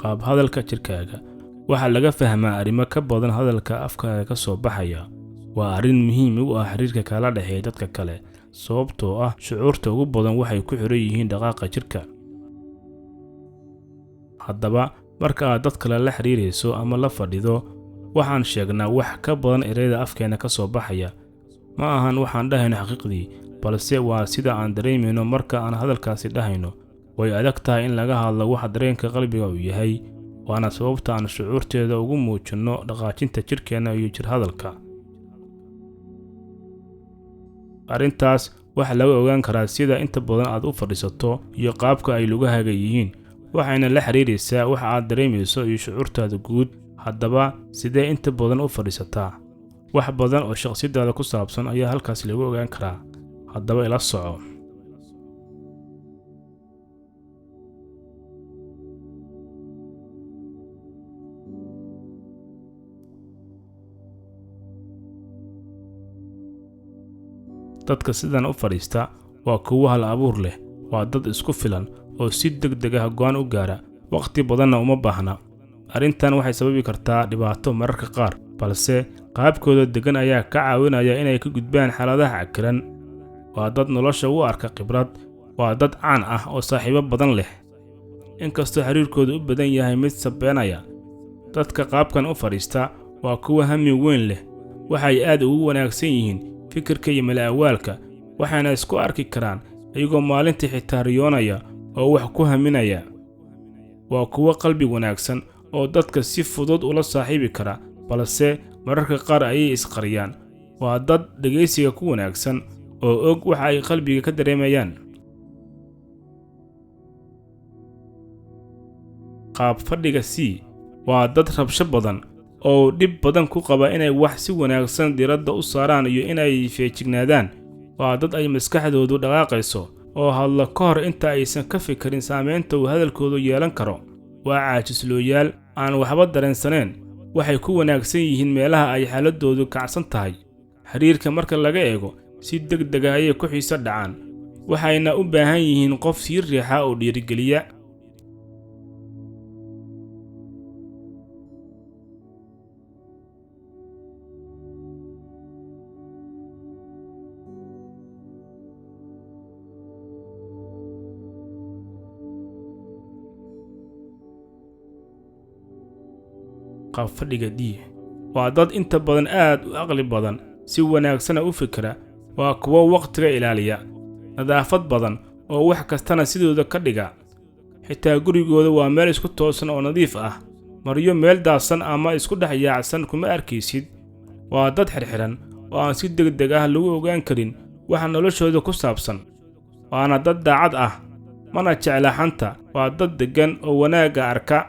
Qaab hadalka jirkaaga waxaa laga fahmaa arrimo ka badan hadalka afkaaga ka soo baxaya. Waa arrin muhiim u ah xiriirka kala dhexeeya dadka kale, sababtoo ah shucuurta ugu badan waxay ku xiran yihiin dhaqaaqa jirka. Haddaba, marka aad dad kale la xiriirayso ama la fadhido, waxaan sheegnaa wax ka badan ereyada afkeena ka soo baxaya. Ma ahan waxaan dhahayno xaqiiqdii, balse waa sida aan dareemayno marka aan hadalkaasi dhahayno. Way adag tahay in laga hadlo waxa dareenka qalbiga uu yahay, waana sababta aan shucuurteeda ugu muujinno dhaqaajinta jirkeenna iyo jir hadalka. Arrintaas waxaa laga ogaan karaa sida inta badan aad u fadhiisato iyo qaabka ay lugahaaga yihiin, waxayna la xiriiraysaa waxa aad dareemayso iyo shucuurtaada guud. Haddaba, sidee inta badan u fadhiisataa? Wax badan oo shakhsiyadaada ku saabsan ayaa halkaas lagu ogaan karaa. Haddaba ila soco. Dadka sidan u fadhiista waa kuwo hal abuur leh, waa dad isku filan oo si degdeg ah go'aan u gaara, waqti badanna uma baahna. Arrintan waxay sababi kartaa dhibaato mararka qaar, balse qaabkooda deggan ayaa ka caawinaya inay ka gudbaan xaaladaha cakiran. Waa dad nolosha u arka khibrad, waa dad caan ah oo saaxiibo badan leh, inkastoo xiriirkoodu u badan yahay mid sabeynaya. Dadka qaabkan u fadhiista waa kuwo hami weyn leh, waxay aad ugu wanaagsan yihiin fikirka iyo mala-awaalka, waxayna isku arki karaan iyagoo maalintii xitaa riyoonaya oo wax ku haminaya. Waa kuwo qalbi wanaagsan oo dadka si fudud ula saaxiibi kara, balse mararka qaar ayay isqariyaan. Waa dad dhegaysiga ku wanaagsan oo og waxa ay qalbiga ka dareemayaan. Qaab fadhiga C waa dad rabsho badan oo dhib badan ku qaba inay wax si wanaagsan diiradda u saaraan iyo inay feejignaadaan. Waa dad ay maskaxdoodu dhaqaaqayso oo hadla ka hor inta aysan ka fikirin saameynta uu hadalkoodu yeelan karo. Waa caajislooyaal aan waxba dareensaneen. Waxay ku wanaagsan yihiin meelaha ay xaaladoodu kacsan tahay. Xiriirka marka laga eego, si degdeg ah ayay ku xiiso dhacaan, waxayna u baahan yihiin qof sii riixa oo dhiirigeliya. Qaab fadhiga D waa dad inta badan aad u aqli badan, si wanaagsana u fikira. Waa kuwo waqtiga ilaaliya, nadaafad badan oo wax kastana sidooda ka dhiga. Xitaa gurigooda waa meel isku toosan oo nadiif ah, maryo meel daadsan ama isku dhex yaacsan kuma arkaysid. Waa dad xirxiran oo aan si degdeg ah lagu ogaan karin waxa noloshooda ku saabsan, waana dad daacad ah, mana jecla xanta. Waa dad deggan oo wanaagga arka.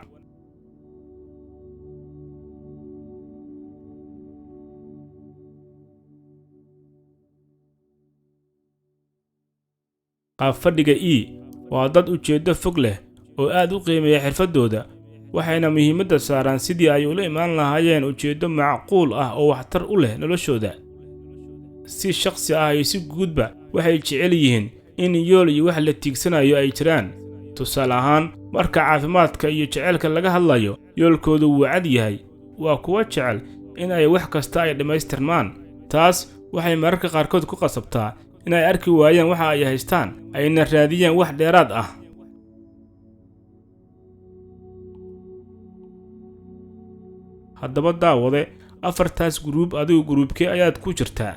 Qaab fadhiga E waa dad ujeeddo fog leh oo aad u qiimeeya xirfadooda, waxayna muhiimadda saaraan sidii ay ula imaan lahaayeen ujeeddo macquul ah oo waxtar u leh noloshooda. Si shakhsi ah iyo si guudba, waxay jecel yihiin in yool iyo wax la tiigsanayo ay jiraan. Tusaale ahaan, marka caafimaadka iyo jaceylka laga hadlayo, yoolkoodu wuu cad yahay. Waa kuwo jecel in ay wax kasta ay dhammaystirmaan. Taas waxay mararka qaarkood ku qasabtaa in ay arki waayaan waxa ay haystaan, ayna raadiyaan wax dheeraad ah. Haddaba daawade, afartaas guruub adigu guruubkee ayaad ku jirtaa?